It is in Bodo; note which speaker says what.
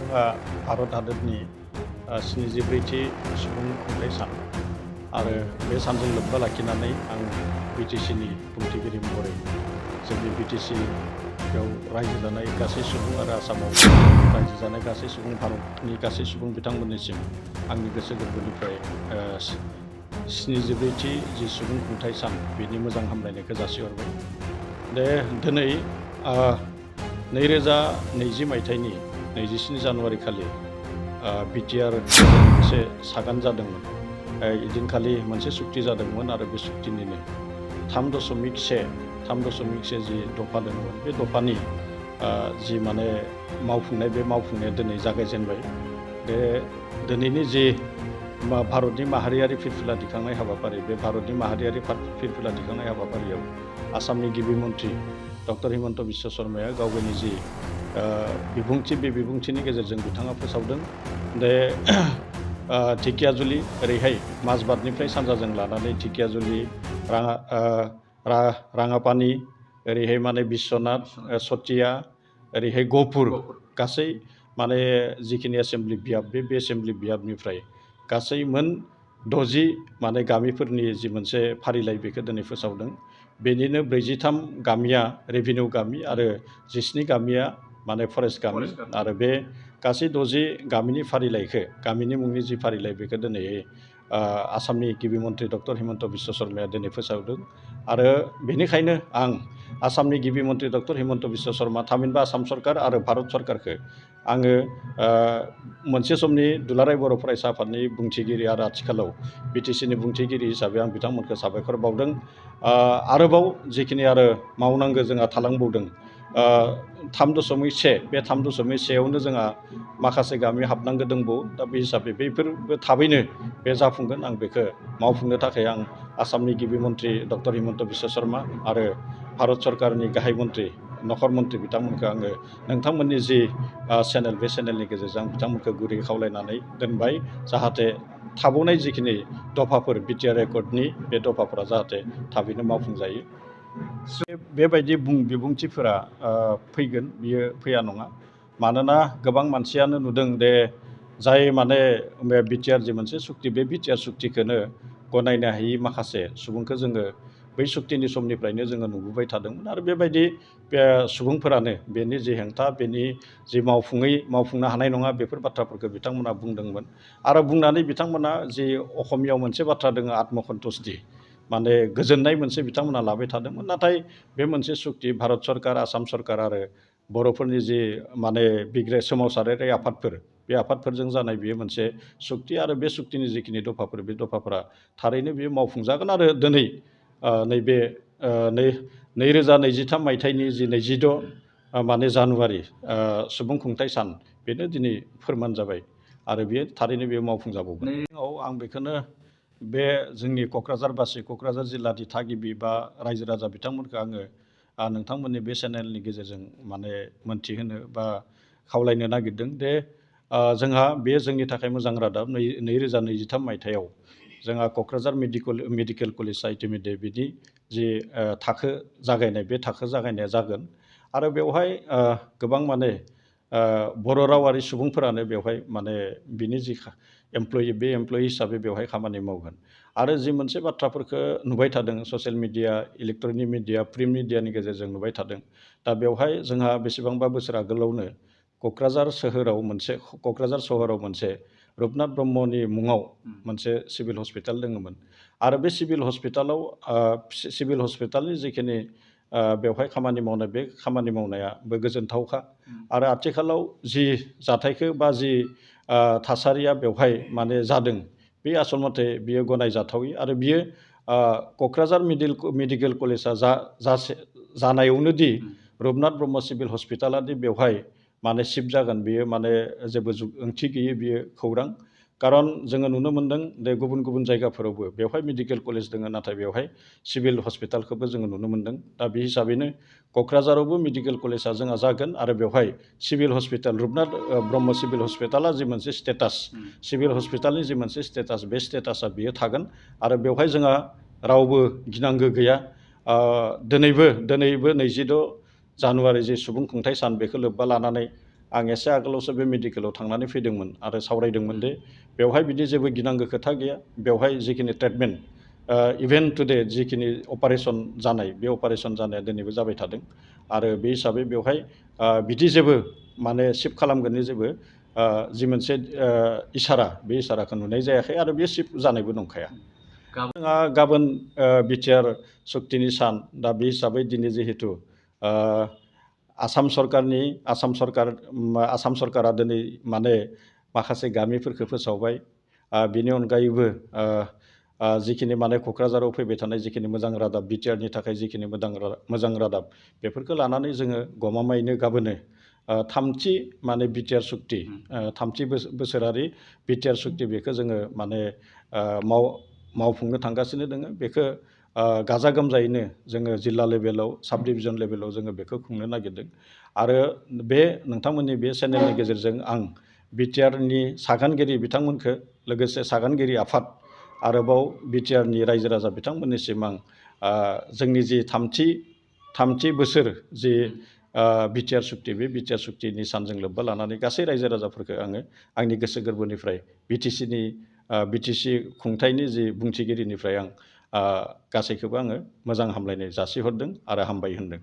Speaker 1: जोंहा भारत हादरनि 74थि सुबुं खुंथाइ सान आरो बे सानजों लोब्बा लाखिनानै आं बिटिसिनि बुंथिगिरि महरै जोंनि बिटिसियाव रायजो जानाय गासै सुबुं आरो आसामाव रायजो जानाय गासै सुबुं भारतनि गासै सुबुं बिथांमोननिसिम आंनि गोसो गोरबोनिफ्राय 74थि जि सुबुं खुंथाइ सान बेनि मोजां हामलायनायखौ जासिहरबाय। दिनै 2020 मायथाइनि 27 जानुवारि खालि बिटिआर मोनसे सागान जादोंमोन। इदिनखालि मोनसे सुक्ति जादोंमोन आरो बे सुक्तिनिनो 3.1 जि दफा दंमोन बे दफानि जि माने मावफुंनाय बे मावफुंनाया दिनै जागायजेनबाय। दिनैनि जि भारतनि माहारियारि फिरफिला दिखांनाय हाबाफारि बे भारतनि माहारियारि फिरफिला दिखांनाय हाबाफारियाव आसामनि गिबि मन्त्रि डक्टर हिमन्त बिश्व शर्माया गावनि जि बिबुंथि बे बिबुंथिनि गेजेरजों बिथाङा फोसावदों ढेकियाजुलि ओरैहाय माजबाटनिफ्राय सानजाजों लानानै ढेकियाजुलि राङापानि ओरैहाय माने बिश्वनाथ चटिया ओरैहाय गहपुर गासै माने जिखिनि एसेम्ब्लि बियाब बे एसेम्ब्लि बियाबनिफ्राय गासै मोन 60 माने गामिफोरनि जि मोनसे फारिलाइ बेखौ दिनै फोसावदों। बेनिनो 43 गामिया रेभिनिउ गामि आरो 17 गामिया माने फरेस्ट गामि आरो बे गासै 60 गामिनि फारिलाइखौ गामिनि मुंनि जि फारिलाइ बेखौ दिनै आसामनि गिबि मन्त्रि डक्टर हिमन्त बिश्व शर्माया दिनै फोसावदों आरो बेनिखायनो आं आसामनि गिबि मन्त्रि डक्टर हिमन्त बिश्व शर्मा थामहिनबा आसाम सरकार आरो भारत सरकारखौ आङो मोनसे समनि दुलाराय बर' फरायसा आफादनि बुंथिगिरि आरो आथिखालाव बिटिसिनि बुंथिगिरि हिसाबै आं बिथांमोनखौ साबायखर बावदों। आरोबाव जिखिनि आरो मावनांगौ जोंहा थालांबावदों 3.1 बे 3.1आवनो जोंहा माखासे गामि हाबनांगौ दंबावो। दा बे हिसाबै बेफोरबो थाबैनो बे जाफुंगोन आं बेखौ मावफुंनो थाखाय आं आसामनि गिबि मन्त्रि डक्टर हिमन्त बिश्व शर्मा आरो भारत सरकारनि गाहाय मन्त्रि नखर मन्त्रि बिथांमोनखौ आङो नोंथांमोननि जि चेनेल बे चेनेलनि गेजेरजों आं बिथांमोनखौ गुरै खावलायनानै दोनबाय जाहाथे थाबावनाय जिखिनि दफाफोर बिटिआर एकर्डनि बे दफाफोरा जाहाथे थाबैनो मावफुंजायो। बेबायदि बिबुंथिफोरा फैगोन बियो फैया नङा। मानोना गोबां मानसियानो नुदों दे जाय माने बिटिआर जि मोनसे सुक्ति बे बिटिआर सुक्तिखौनो गनायनो हायि माखासे सुबुंखौ जोङो बै सुक्तिनि समनिफ्रायनो जोङो नुबोबाय थादोंमोन आरो बेबायदि सुबुंफोरानो बेनि जि हेंथा बेनि जि मावफुंनो हानाय नङा बेफोर बाथ्राफोरखौ बिथांमोना बुंदोंमोन आरो बुंनानै बिथांमोना जि असमियाव मोनसे बाथ्रा दङ आत्मसन्तुष्टि माने गोजोननाय मोनसे बिथांमोना लाबाय थादोंमोन। नाथाय बे मोनसे सुक्ति भारत सरकार आसाम सरकार आरो बर'फोरनि जि माने सोमावसारारि आफादफोर बे आफादफोरजों जानाय बियो मोनसे सुक्ति आरो बे सुक्तिनि जिखिनि दफाफोर बे दफाफोरा थारैनो बियो मावफुंजागोन आरो दिनै नैबे 2023 मायथाइनि जि 26 माने जानुवारि सुबुं खुंथाइ सान बेनो दिनै फोरमान जाबाय आरो बेयो थारैनो बेयो मावफुंजाबावगोन। आं बेखौनो बे जोंनि क'क्राझारबासि क'क्राझार जिल्लानि थागिबि बा रायजो राजा बिथांमोनखौ आङो नोंथांमोननि बे चेनेलनि गेजेरजों माने मोनथिहोनो बा खावलायनो नागिरदों दे जोंहा बे जोंनि थाखाय मोजां रादाब 2023 मायथाइयाव जोंहा क'क्राझार मेडिकेल कलेज आल्टिमेटलि बिनि जि थाखो जागायनाय बे थाखो जागायनाया जागोन आरो बेवहाय गोबां माने बर' रावारि सुबुंफोरानो बेवहाय माने बिनि जि एमप्लयि बे एमप्लयि हिसाबै बेवहाय खामानि मावगोन आरो जि मोनसे बाथ्राफोरखौ नुबाय थादों social media electronic media print मिडियानि गेजेरजों नुबाय थादों। दा बेवहाय जोंहा बेसेबांबा बोसोर आगोलावनो क'क्राझार सहराव मोनसे रुपनाथ ब्रह्मनि मुङाव मोनसे सिभिल हस्पिटाल दङमोन आरो बे सिभिल हस्पिटालनि जिखिनि बेवहाय खामानि मावनाय बे खामानि मावनायाबो गोजोनथावखा आरो आथिखालाव जि जाथायखौ बा जि थासारिया बेवहाय माने जादों बे आसल मथे बियो गनायजाथावि आरो बियो क'क्राझार मेडिकेल कलेजआ जानायावनो दि रुपनाथ ब्रह्म सिभिल हस्पिटाला दि बेवहाय माने शिफ्ट जागोन बियो माने जेबो ओंथि गैयै बियो खौरां। खारन जोङो नुनो मोन्दों दे गुबुन गुबुन जायगाफोरावबो बेवहाय मेडिकेल कलेज दङ नाथाय बेवहाय सिभिल हस्पिटालखौबो जोङो नुनो मोन्दों। दा बे हिसाबैनो क'क्राझारावबो मेडिकेल कलेजआ जोंहा जागोन आरो बेवहाय civil hospital Rupnath Brahma civil हस्पिटाला जि मोनसे स्टेटास सिभिल हस्पिटालनि जि मोनसे स्टेटास बे स्टेटासा बियो थागोन आरो बेवहाय जोंहा रावबो गिनांगौ गैया। दिनैबो 26 जानुवारि जि सुबुं खुंथाइ सान बेखौ लोब्बा लानानै आं एसे आगोलावसो बे मेडिकेलाव थांनानै फैदोंमोन आरो सावरायदोंमोन दि बेवहाय बिदि जेबो गिनांगौ खोथा गैया। बेवहाय जिखिनि ट्रिटमेन्ट इभेन टुडे जिखिनि अपारेशन जानाय बे अपारेशन जानाया दिनैबो जाबाय थादों आरो बे हिसाबै बेवहाय बिदि जेबो माने शिफ्ट खालामगोननि जेबो जि मोनसे इसारा बे इसाराखौ नुनाय जायाखै आरो बे शिफ्ट जानायबो नंखाया। जोंहा गाबोन बिटिआर सुक्तिनि सान दा बे हिसाबै दिनै जिहेतु आसाम सरकारा दिनै माने माखासे गामिफोरखौ फोसावबाय। बिनि अनगायैबो जिखिनि माने क'क्राझाराव फैबाय थानाय जिखिनि मोजां रादाब बिटिआरनि थाखाय जिखिनि मोजां रादाब बेफोरखौ लानानै जोङो गमामायैनो गाबोनो थामथि माने बिटिआर सुक्ति थामथि बोसोरारि बिटिआर सुक्ति बेखौ जोङो माने मावफुंनो थांगासिनो दङ। बेखौ गाजा गोमजायैनो जोङो जिल्ला लेभेलाव साब डिभिजन लेभेलाव जोङो बेखौ खुंनो नागिरदों आरो बे नोंथांमोननि बे चेनेलनि गेजेरजों आं बिटिआरनि सागानगिरि बिथांमोनखौ लोगोसे सागानगिरि आफाद आरोबाव बिटिआरनि रायजो राजा बिथांमोननिसिम आं जोंनि जि थामथि बोसोर जि बिटिआर सुक्ति बे बिटिआर सुक्तिनि सानजों लोब्बा लानानै गासै रायजो राजाफोरखौ आङो आंनि गोसो गोरबोनिफ्राय बिटिसि खुंथायनि जि बुंथिगिरिनिफ्राय आं गासैखौबो आङो मोजां हामलायनाय जासिहरदों आरो हामबाय होनदों।